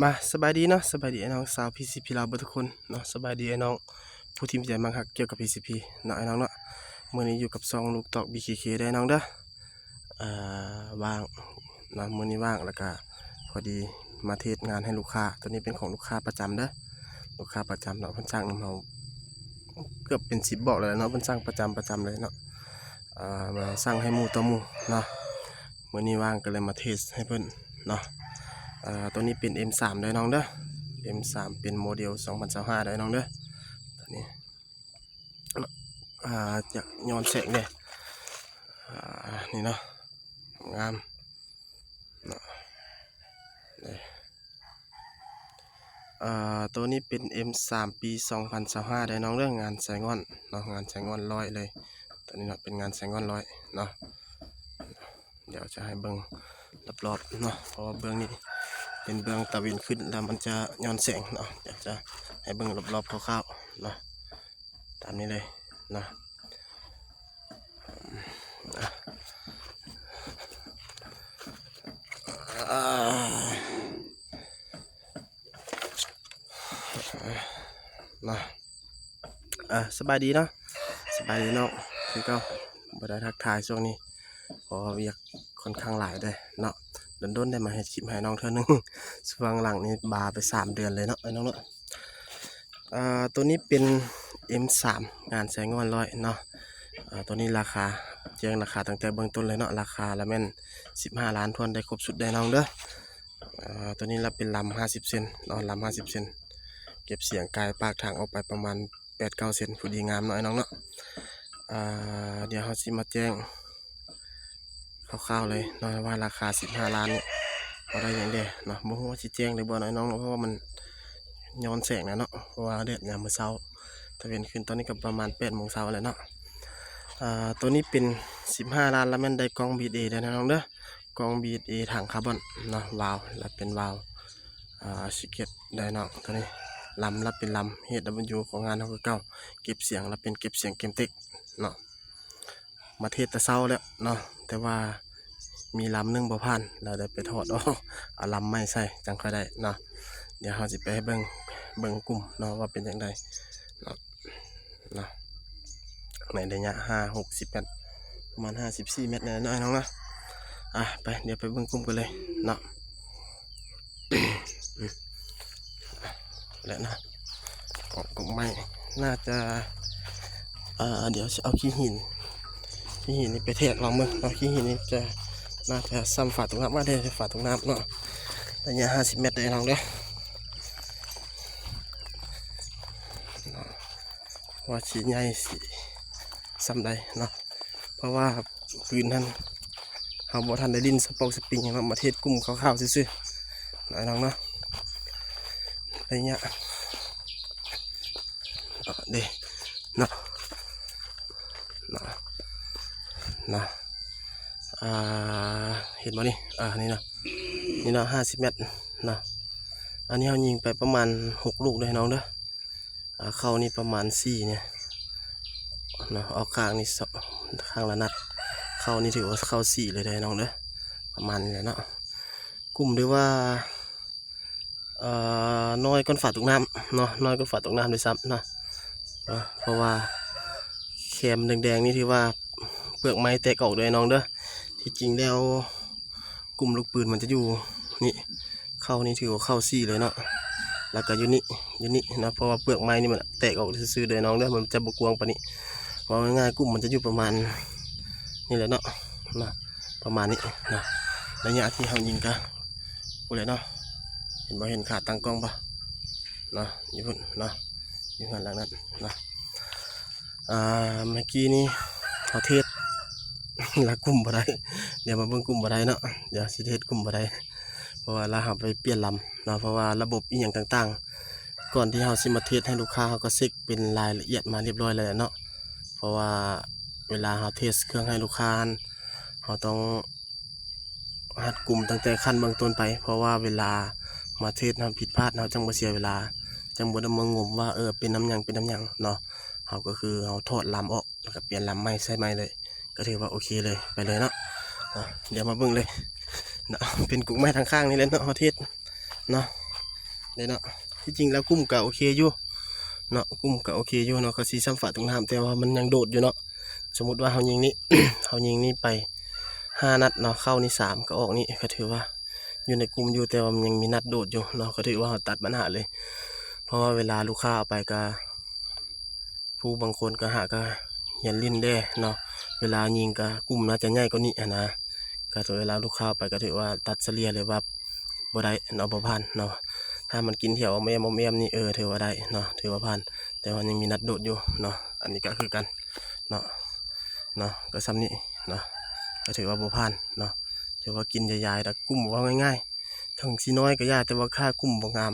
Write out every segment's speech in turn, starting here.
ມາ ສະບາຍດີເນາະ ສະບາຍດີອ້າຍນ້ອງຊາວ PCP ລາວເບິດທຸກຄົນເນາະ ສະບາຍດີອ້າຍນ້ອງຜູ້ທີ່ມີໃຈມັກຮັກກ່ຽວກັບ PCP ເນາະ ອ້າຍນ້ອງເນາະ. ມື້ນີ້ຢູ່ກັບຊ່ອງລູກຕອກ BKK ເດີອ້າຍນ້ອງເດີ. ເອີ ວ່າງເນາະ ມື້ນີ້ວ່າງ ແລ້ວກະພໍດີມາເທສງານໃຫ້ລູກຄ້າ. ໂຕນີ້ເປັນຂອງລູກຄ້າປະຈຳເດີ ລູກຄ້າປະຈຳເນາະ ເພິ່ນສັ່ງນຳເຮົາເກືອບເປັນສິບບອກແລ້ວເນາະ ເພິ່ນສັ່ງປະຈຳ ປະຈຳເລີຍເນາະ. ເອີ ມາສັ່ງໃຫ້ໝູ່ຕໍ່ໝູ່ເນາະ ມື້ນີ້ວ່າງກໍເລີຍມາເທສໃຫ້ເພິ່ນເນາະ. ເອີ ໂຕນີ້ເປັນ M ສາມເດີນ້ອງເດີ M ສາມເປັນໂມເດວສອງພັນຊາວຫ້າເດີນ້ອງເດີ. ໂຕນີ້ ອາ ຈະຍ້ອນແສງແດ່ ອາ ນີ້ເນາະ ງາມເນາະ. ເອີ ໂຕນີ້ເປັນ M ສາມປີສອງພັນຊາວຫ້າເດີນ້ອງເດີ ງານໄຊງ່ອນເນາະ ງານໄຊງ່ອນຮ້ອຍເລີຍ. ໂຕນີ້ເນາະ ເປັນງານໄຊງ່ອນຮ້ອຍເນາະ. ດຽວຈະໃຫ້ເບິ່ງລອບໆເນາະ ເພາະວ່າເບື້ອງນີ້ເປັນເບື້ອງຕາເວັນຂຶ້ນ ແລ້ວມັນຈະຍ້ອນແສງເນາະ. ດຽວຈະໃຫ້ເບິ່ງລອບໆຄ່າວໆເນາະ ຕາມນີ້ເລີຍເນາະ. ເນາະ ອ່າ ສະບາຍດີເນາະ ສະບາຍດີນ້ອງ ຄືເກົ່າ ບໍ່ໄດ້ທັກທາຍຊ່ວງນີ້ ເພາະວ່າວຽກຂ້ອນຂ້າງຫຼາຍເດ້ເນາະ. ດົນໆໄດ້ມາເຮັດຄລິບໃຫ້ນ້ອງເທື່ອໜຶ່ງ ຊ່ວງຫຼັງນີ້ບາໄປສາມເດືອນເລີຍເນາະ ອ້າຍນ້ອງເນາະ. ເອີ ໂຕນີ້ເປັນ M ສາມ ງານໄຊງ່ອນຮ້ອຍເນາະ. ເອີ ໂຕນີ້ລາຄາ ແຈ້ງລາຄາຕັ້ງແຕ່ເບື້ອງຕົ້ນເລີຍເນາະ ລາຄາລະແມ່ນສິບຫ້າລ້ານຖ້ວນ ໄດ້ຄົບຊຸດເດີນ້ອງເດີ. ເອີ ໂຕນີ້ລະເປັນລຳຫ້າສິບເຊັນເນາະ ລຳຫ້າສິບເຊັນ ເກັບສຽງກາຍປາກຖັງອອກໄປປະມານແປດເກົ້າເຊັນ ພໍດີງາມເນາະ ອ້າຍນ້ອງເນາະ. ເອີ ດຽວເຮົາຊິມາແຈ້ງຄ່າວໆເລີຍເນາະ ວ່າລາຄາສິບຫ້າລ້ານນີ້ເຮົາໄດ້ຫຍັງແດ່ເນາະ. ບໍ່ຮູ້ວ່າຊິແຈ້ງໄດ້ບໍ່ເນາະ ອ້າຍນ້ອງເນາະ ເພາະວ່າມັນຍ້ອນແສງນະເນາະ ເພາະວ່າແດດຍາມມື້ເຊົ້າ ຕາເວັນຂຶ້ນ ຕອນນີ້ກໍປະມານແປດໂມງເຊົ້າແລ້ວເນາະ. ເອີ ໂຕນີ້ເປັນສິບຫ້າລ້ານ ລະແມ່ນໄດ້ກ້ອງ BSA ເດີນ້ອງເດີ ກ້ອງ BSA ຖັງຄາບອນເນາະ ວາວ ລະເປັນວາວ ອາ ຊິເກັດໄດ້ນ້ອງ. ໂຕນີ້ລຳລະເປັນລຳ HW ຂອງງານເຮົາຄືເກົ່າ ເກັບສຽງລະເປັນເກັບສຽງ Camtech ເນາະ. ມາເທສແຕ່ເຊົ້າແລ້ວເນາະ ແຕ່ວ່າມີລຳໜຶ່ງບໍ່ຜ່ານ ລະໄດ້ໄປຖອດອອກ ເອົາລຳໃໝ່ໃສ່ ຈັ່ງຄ່ອຍໄດ້ເນາະ. ດຽວເຮົາຊິໄປໃຫ້ເບິ່ງ ເບິ່ງກຸ່ມເນາະ ວ່າເປັນຈັ່ງໃດເນາະ ເນາະ ໃນໄລຍະຫ້າຫົກສິບແມັດ ປະມານຫ້າສິບສີ່ແມັດນີ້ແຫຼະເນາະ ອ້າຍນ້ອງເນາະ. ອ່ະ ໄປ ດຽວໄປເບິ່ງກຸ່ມກັນເລີຍເນາະ. ແຫຼະນະ ອອກກົກໄມ້ ໜ້າຈະ ເອີ ດຽວຊິເອົາຂີ້ຫີນ ຂີ້ຫີນນີ້ໄປແທກລອງເບິ່ງເນາະ. ຂີ້ຫີນນີ້ຈະ ໜ້າຈະສ່ຳຝາຕົກນ້ຳ ມາແທ້ຝາຕົກນ້ຳເນາະ. ໄລຍະຫ້າສິບແມັດເດີນ້ອງເດີ ວ່າຊິໃຫຍ່ຊິສ່ຳໃດເນາະ. ເພາະວ່າ ຄືນຫັ້ນເຮົາບໍ່ທັນໄດ້ຫຼິ້ນສະປອກສະປິງຫຍັງເນາະ ມາເທສກຸ່ມຄ່າວໆຊື່ໆ ອ້າຍນ້ອງເນາະ. ໄລຍະ ເດ້ເນາະ ເນາະ ເນາະ ອ່າ ເຫັນບໍ່ນີ້ ອ່າ ນີ້ເນາະ ນີ້ເນາະ ຫ້າສິບແມັດເນາະ. ອັນນີ້ເຮົາຍິງໄປປະມານຫົກລູກເດີນ້ອງເດີ. ອ່າ ເຂົ້ານີ້ປະມານສີ່ນີ້ເນາະ ອອກຂ້າງນີ້ສອງ ຂ້າງລະນັດ ເຂົ້ານີ້ຖືວ່າເຂົ້າສີ່ເລີຍເດີນ້ອງເດີ ປະມານນີ້ແຫຼະເນາະ. ກຸ່ມຖືວ່າ ເອີ ນ້ອຍກວ່າຝາຕົກນ້ຳເນາະ ນ້ອຍກວ່າຝາຕົກນ້ຳດ້ວຍຊ້ຳເນາະ ເນາະ ເພາະວ່າແຄມແດງໆນີ້ຖືວ່າເປືອກໄມ້ແຕກອອກເດີນ້ອງເດີ. ທີ່ຈິງແລ້ວ ກຸ່ມລູກປືນມັນຈະຢູ່ນີ້ ເຂົ້ານີ້ຖືວ່າເຂົ້າສີ່ເລີຍເນາະ. ແລ້ວກໍຢູ່ນີ້ ຢູ່ນີ້ເນາະ ເພາະວ່າເປືອກໄມ້ນີ້ມັນແຕກອອກຊື່ໆເດີນ້ອງເດີ ມັນຈະບໍ່ກວ້າງປານນີ້. ເວົ້າງ່າຍໆ ກຸ່ມມັນຈະຢູ່ປະມານນີ້ແຫຼະເນາະ ເນາະ ປະມານນີ້ເນາະ. ໄລຍະທີ່ເຮົາຍິງກະພຸ້ນແຫຼະເນາະ ເຫັນບໍ່ ເຫັນຂາຕັ້ງກ້ອງບໍ່ເນາະ ຢູ່ພຸ້ນເນາະ ຢູ່ເຮືອນຫຼັງນັ້ນເນາະ. ອ່າ ເມື່ອກີ້ນີ້ເຮົາເທສລະກຸ່ມບໍ່ໄດ້ ດຽວມາເບິ່ງກຸ່ມບໍ່ໄດ້ເນາະ ດຽວຊິເທສກຸ່ມບໍ່ໄດ້ ເພາະວ່າລະເຮົາໄປປ່ຽນລຳເນາະ ເພາະວ່າລະບົບອີ່ຫຍັງຕ່າງໆ ກ່ອນທີ່ເຮົາຊິມາເທສໃຫ້ລູກຄ້າ ເຮົາກໍເຊັກເປັນລາຍລະອຽດມາຮຽບຮ້ອຍແລ້ວແຫຼະເນາະ. ເພາະວ່າເວລາເຮົາເທສເຄື່ອງໃຫ້ລູກຄ້າຫັ້ນ ເຮົາຕ້ອງ ຮັດກຸມຕັ້ງແຕ່ຂັ້ນເບື້ອງຕົ້ນໄປ ເພາະວ່າເວລາມາເທສເຮົາຜິດພາດ ເຮົາຈັ່ງບໍ່ເສຍເວລາ ຈັ່ງບໍ່ໄດ້ມາງົມວ່າ ເອີ ເປັນນຳຫຍັງ ເປັນນຳຫຍັງເນາະ. ເຮົາກໍຄືເຮົາຖອດລຳອອກ ແລ້ວກໍປ່ຽນລຳໃໝ່ໃສ່ໃໝ່ເລີຍ ກໍຖືວ່າໂອເຄເລີຍ ໄປເລີຍເນາະ. ດຽວມາເບິ່ງເລີຍເນາະ ເປັນກົກໄມ້ທາງຂ້າງນີ້ແຫຼະເນາະ ເຮົາເທສເນາະ. ເດ້ເນາະ. ທີ່ຈິງແລ້ວກຸ່ມກໍໂອເຄຢູ່ເນາະ ກຸ່ມກໍໂອເຄຢູ່ເນາະ ກໍຊິຊ້ຳຝາຕົກນ້ຳ ແຕ່ວ່າມັນຍັງໂດດຢູ່ເນາະ. ສົມມຸດວ່າເຮົາຍິງນີ້ ເຮົາຍິງນີ້ໄປຫ້ານັດເນາະ ເຂົ້ານີ້ສາມ ກໍອອກນີ້ ກໍຖືວ່າຢູ່ໃນກຸ່ມຢູ່ ແຕ່ວ່າມັນຍັງມີນັດໂດດຢູ່ເນາະ ກໍຖືວ່າເຮົາຕັດບັນຫາເລີຍ. ເພາະວ່າເວລາລູກຄ້າເອົາໄປກໍ ຜູ້ບາງຄົນກໍຫາກໍຮຽນຫຼິ້ນແດ່ເນາະ ເວລາຍິງກໍກຸ່ມໜ້າຈະໃຫຍ່ກວ່ານີ້ຫັ້ນນະ ກໍເວລາລູກຄ້າໄປກໍຖືວ່າຕັດສະເລ່ຍເລີຍວ່າບໍ່ໄດ້ເນາະ ບໍ່ຜ່ານເນາະ. ຖ້າມັນກິນແຖວອ້ອມແອ້ມ ອ້ອມແອ້ມນີ້ ເອີ ຖືວ່າໄດ້ເນາະ ຖືວ່າຜ່ານ ແຕ່ວ່າຍັງມີນັດໂດດຢູ່ເນາະ. ອັນນີ້ກໍຄືກັນເນາະ ເນາະ ກໍສ່ຳນີ້ເນາະ ກໍຖືວ່າບໍ່ຜ່ານເນາະ ຖືວ່າກິນຢາຍໆ ແລ້ວກຸ່ມ ເວົ້າງ່າຍໆ ເຖິງຊິນ້ອຍກໍຢ່າ ແຕ່ວ່າຖ້າກຸ່ມບໍ່ງາມ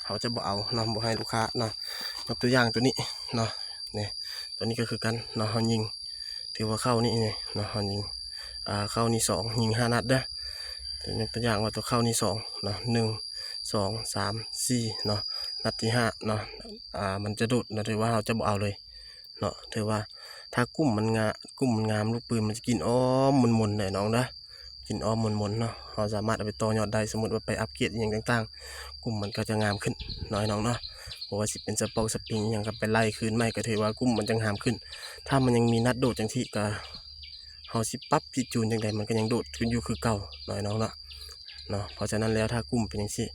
ເຮົາຈະບໍ່ເອົາເນາະ ບໍ່ໃຫ້ລູກຄ້າເນາະ. ຍົກຕົວຢ່າງຕົວນີ້ເນາະ ນີ້ ຕົວນີ້ກໍຄືກັນເນາະ ເຮົາຍິງ ຖືວ່າເຂົ້ານີ້ເນາະ ເຮົາຍິງ ອ່າ ເຂົ້ານີ້ສອງ ຍິງຫ້ານັດເດີ້. ຍົກຕົວຢ່າງວ່າຕົວເຂົ້ານີ້ສອງເນາະ ໜຶ່ງ ສອງ ສາມ ສີ່ເນາະ ນັດທີຫ້າເນາະ ອ່າ ມັນຈະໂດດເນາະ ຖືວ່າເຮົາຈະບໍ່ເອົາເລີຍເນາະ. ຖືວ່າຖ້າກຸ່ມມັນງາ ກຸ່ມມັນງາມ ລູກປືນມັນຈະກິນອ້ອມມົນໆ ເດີ້ນ້ອງເດີ້ ກິນອ້ອມມົນໆເນາະ ເຮົາສາມາດເອົາໄປຕໍ່ຍອດໄດ້. ສົມມຸດວ່າໄປອັບເກຣດອີ່ຫຍັງຕ່າງໆ ກຸ່ມມັນກໍຈະງາມຂຶ້ນເນາະ ນ້ອງເນາະ. ບໍ່ວ່າຊິເປັນສະປອກສະປຣິງອີ່ຫຍັງ ກໍໄປໄລ່ຄືນໃໝ່ ກໍຖືວ່າກຸ່ມມັນຈະງາມຂຶ້ນ. ຖ້າມັນຍັງມີນັດໂດດຈັ່ງຊີ້ ກໍເຮົາຊິປັບຊິຈູນຈັ່ງໃດ ມັນກໍຍັງໂດດຂຶ້ນຢູ່ຄືເກົ່າເນາະ ນ້ອງເນາະ ເນາະ. ເພາະສະນັ້ນແລ້ວ ຖ້າກຸ່ມເປັນຈັ່ງຊີ້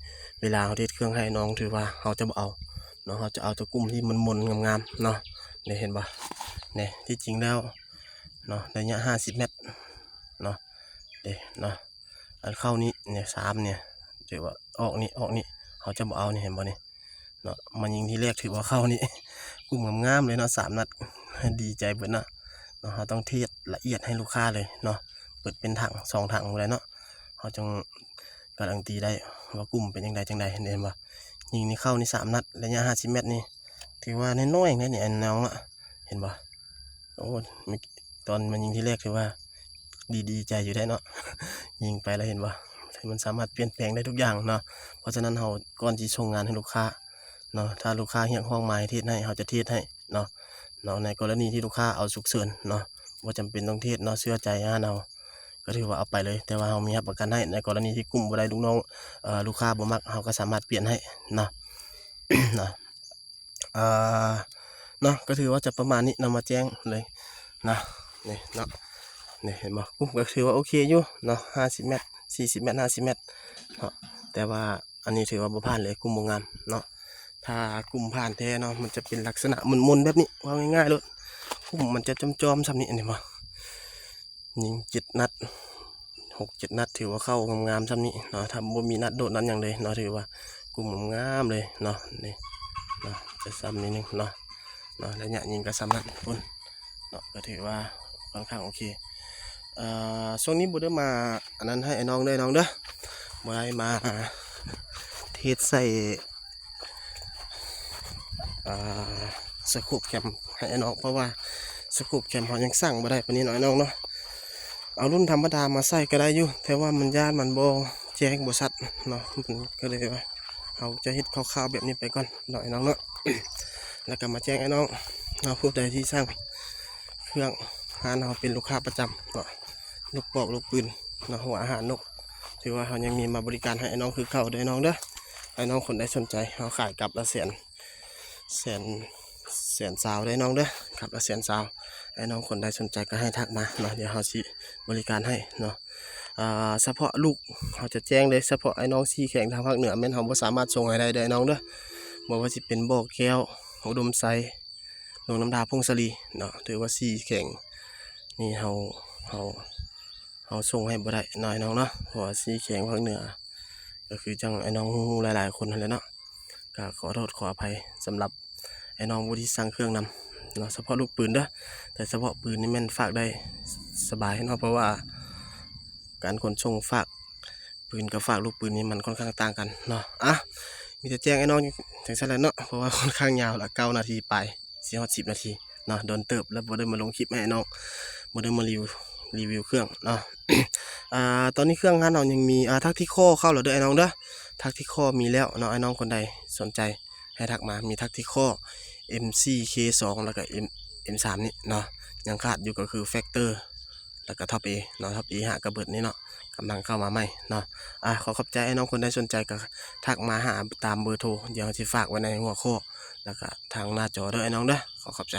ເວລາເຮົາເຮັດເຄື່ອງໃຫ້ນ້ອງ ຖືວ່າເຮົາຈະບໍ່ເອົາເນາະ ເຮົາຈະເອົາແຕ່ກຸ່ມທີ່ມັນມົນໆ ງາມໆເນາະ. ນີ້ເຫັນບໍ່ ນີ້ ທີ່ຈິງແລ້ວເນາະ ໄລຍະຫ້າສິບແມັດເນາະ ເດ້ເນາະ. ອັນເຂົ້ານີ້ ນີ້ສາມນີ້ ຖືວ່າອອກນີ້ ອອກນີ້ ເຮົາຈະບໍ່ເອົານີ້ ເຫັນບໍ່ນີ້ເນາະ. ມາຍິງທີແລກຖືວ່າເຂົ້ານີ້ ກຸ່ມງາມໆເລີຍເນາະ ສາມນັດ ດີໃຈເບິດເນາະ ເນາະ. ເຮົາຕ້ອງເທສລະອຽດໃຫ້ລູກຄ້າເລີຍເນາະ ເປີດເປັນຖັງສອງຖັງພຸ້ນແຫຼະເນາະ ເຮົາຈຶ່ງກາຣັນຕີໄດ້ວ່າກຸ່ມເປັນຈັ່ງໃດຈັ່ງໃດ ເຫັນບໍ່. ຍິງນີ້ເຂົ້ານີ້ສາມນັດ ໄລຍະຫ້າສິບແມັດນີ້ ຖືວ່ານ້ອຍໆເດ້ນີ້ ອັນນ້ອງເນາະ ເຫັນບໍ່. ໂອ້ ຕອນມາຍິງທີແລກຖືວ່າດີ ດີໃຈຢູ່ໄດ໋ເນາະ ຍິງໄປແລ້ວເຫັນບໍ່ ມັນສາມາດປ່ຽນແປງໄດ້ທຸກຢ່າງເນາະ. ເພາະສະນັ້ນເຮົາ ກ່ອນຊິສົ່ງງານໃຫ້ລູກຄ້າເນາະ ຖ້າລູກຄ້າຮຽກຮ້ອງມາໃຫ້ເທສໃຫ້ ເຮົາຈະເທສໃຫ້ເນາະ ເນາະ. ໃນກໍລະນີທີ່ລູກຄ້າເອົາສຸກເສີນເນາະ ບໍ່ຈຳເປັນຕ້ອງເທສເນາະ ເຊື່ອໃຈຮ້ານເຮົາ ກໍຖືວ່າເອົາໄປເລີຍ ແຕ່ວ່າເຮົາມີຮັບປະກັນໃຫ້. ໃນກໍລະນີທີ່ກຸ່ມບໍ່ໄດ້ ລູກນ້ອງ ເອີ ລູກຄ້າບໍ່ມັກ ເຮົາກໍສາມາດປ່ຽນໃຫ້ເນາະ ເນາະ. ອ່າ ເນາະ ກໍຖືວ່າຈະປະມານນີ້ເນາະ ມາແຈ້ງເລີຍເນາະ. ນີ້ເນາະ ນີ້ເຫັນບໍ່ ກຸ່ມກໍຖືວ່າໂອເຄຢູ່ເນາະ ຫ້າສິບແມັດ ສີ່ສິບແມັດ ຫ້າສິບແມັດເນາະ. ແຕ່ວ່າອັນນີ້ຖືວ່າບໍ່ຜ່ານເລີຍ ກຸ່ມບໍ່ງາມເນາະ. ຖ້າກຸ່ມຜ່ານແທ້ເນາະ ມັນຈະເປັນລັກສະນະມົນໆແບບນີ້ ເວົ້າງ່າຍໆໂລດ ກຸ່ມມັນຈະຈອມໆສ່ຳນີ້ ເຫັນບໍ່. ຍິງເຈັດນັດ ຫົກເຈັດນັດ ຖືວ່າເຂົ້າງາມໆສ່ຳນີ້ເນາະ ຖ້າບໍ່ມີນັດໂດດນັດຫຍັງເລີຍເນາະ ຖືວ່າກຸ່ມງາມໆເລີຍເນາະ. ນີ້ເນາະ ຈະຊ້ຳນິດໜຶ່ງເນາະ ເນາະ ໄລຍະຍິງກໍສ່ຳນັ້ນພຸ້ນເນາະ ກໍຖືວ່າຄ່ອນຂ້າງໂອເຄ. ເອີ ຊ່ວງນີ້ບໍ່ໄດ້ມາອັນນັ້ນໃຫ້ອ້າຍນ້ອງເດີ້ ນ້ອງເດີ້ ບໍ່ໄດ້ມາເທສໃສ່ ອ່າ ສະໂຄບແຄມໃຫ້ອ້າຍນ້ອງ ເພາະວ່າສະໂຄບແຄມເຮົາຍັງສ້າງບໍ່ໄດ້ປານນີ້ເນາະ ອ້າຍນ້ອງເນາະ. ເອົາລຸ້ນທຳມະດາມາໃສ່ກໍໄດ້ຢູ່ ແຕ່ວ່າມັນຢ້ານມັນບໍ່ແຈ້ງບໍ່ຊັດເນາະ ມັນກໍເລີຍວ່າເຮົາຈະເຮັດຄ່າວໆແບບນີ້ໄປກ່ອນເນາະ ອ້າຍນ້ອງເນາະ. ແລ້ວກໍມາແຈ້ງອ້າຍນ້ອງເນາະ ຜູ້ໃດທີ່ສັ່ງເຄື່ອງ ຮ້ານເຮົາເປັນລູກຄ້າປະຈຳເນາະ ລູກປອກລູກປືນເນາະ ຫົວອາຫານນົກ ຖືວ່າເຮົາຍັງມີມາບໍລິການໃຫ້ອ້າຍນ້ອງຄືເກົ່າເດີ້ ນ້ອງເດີ້. ອ້າຍນ້ອງຄົນໃດສົນໃຈ ເຮົາຂາຍກັບລະແສນ ແສນ ແສນຊາວເດີ້ ນ້ອງເດີ້ ກັບລະແສນຊາວ. ອ້າຍນ້ອງຄົນໃດສົນໃຈກໍໃຫ້ທັກມາເນາະ ດຽວເຮົາຊິບໍລິການໃຫ້ເນາະ. ອ່າ ສະເພາະລູກ ເຮົາຈະແຈ້ງເລີຍ ສະເພາະອ້າຍນ້ອງສີ່ແຂວງທາງພາກເໜືອ ແມ່ນເຮົາບໍ່ສາມາດສົ່ງໃຫ້ໄດ້ເດີ້ ນ້ອງເດີ້. ບໍ່ວ່າຊິເປັນບໍ່ແກ້ວ ອຸດົມໄຊ ຫຼວງນ້ຳທາ ຜົ້ງສາລີເນາະ ຖືວ່າສີ່ແຂວງນີ້ເຮົາ ເຮົາ ເຮົາສົ່ງໃຫ້ບໍ່ໄດ້ເນາະ ອ້າຍນ້ອງເນາະ ເພາະວ່າສີ່ແຂວງພາກເໜືອ ກໍຄືຈັ່ງອ້າຍນ້ອງຮູ້ໆຫຼາຍໆຄົນຫັ້ນແຫຼະເນາະ. ກໍຂໍໂທດຂໍອະໄພສຳລັບອ້າຍນ້ອງຜູ້ທີ່ສັ່ງເຄື່ອງນຳເນາະ. ສະເພາະລູກປືນເດີ້ ແຕ່ສະເພາະປືນນີ້ແມ່ນຝາກໄດ້ສະບາຍເນາະ ເພາະວ່າການຂົນສົ່ງຝາກ ປືນກັບຝາກລູກປືນນີ້ມັນຄ່ອນຂ້າງຕ່າງກັນເນາະ. ອ່ະ ມີແຕ່ແຈ້ງອ້າຍນ້ອງຈັ່ງຊັ້ນແຫຼະເນາະ ເພາະວ່າຄ່ອນຂ້າງຍາວລະ ເກົ້ານາທີປາຍ ຊິຮອດສິບນາທີເນາະ ດົນເຕີບແລ້ວບໍ່ໄດ້ມາລົງຄລິບໃຫ້ອ້າຍນ້ອງ ບໍ່ໄດ້ມາຣີວິວ ຣີວິວເຄື່ອງເນາະ. ອ່າ ຕອນນີ້ເຄື່ອງຮ້ານເຮົາຍັງມີ ອ່າ ທັກທິຄໍເຂົ້າແລ້ວເດີ້ ອ້າຍນ້ອງເດີ້ ທັກທິຄໍມີແລ້ວເນາະ. ອ້າຍນ້ອງຄົນໃດສົນໃຈໃຫ້ທັກມາ ມີທັກທິຄໍ ເອັມສີ່ເຄສອງ ແລ້ວກໍ ເອັມ ເອັມສາມນີ້ເນາະ. ຍັງຂາດຢູ່ກໍຄືແຟັກເຕີ ແລ້ວກໍທັອບເອເນາະ ທັອບເອຫາກະເບີດນີ້ເນາະ ກ ກຳລັງເຂົ້າມາໃໝ່ເນາະ. ອາ ຂໍຂອບໃຈອ້າຍນ້ອງຄົນໃດສົນໃຈກໍທັກມາຫາຕາມເບີໂທ ດຽວເຮົາຊິຝາກໄວ້ໃນຫົວຂໍ້ ແລ້ວກໍທາງໜ້າຈໍເດີອ້າຍນ້ອງເດີ. ຂໍຂອບໃຈ.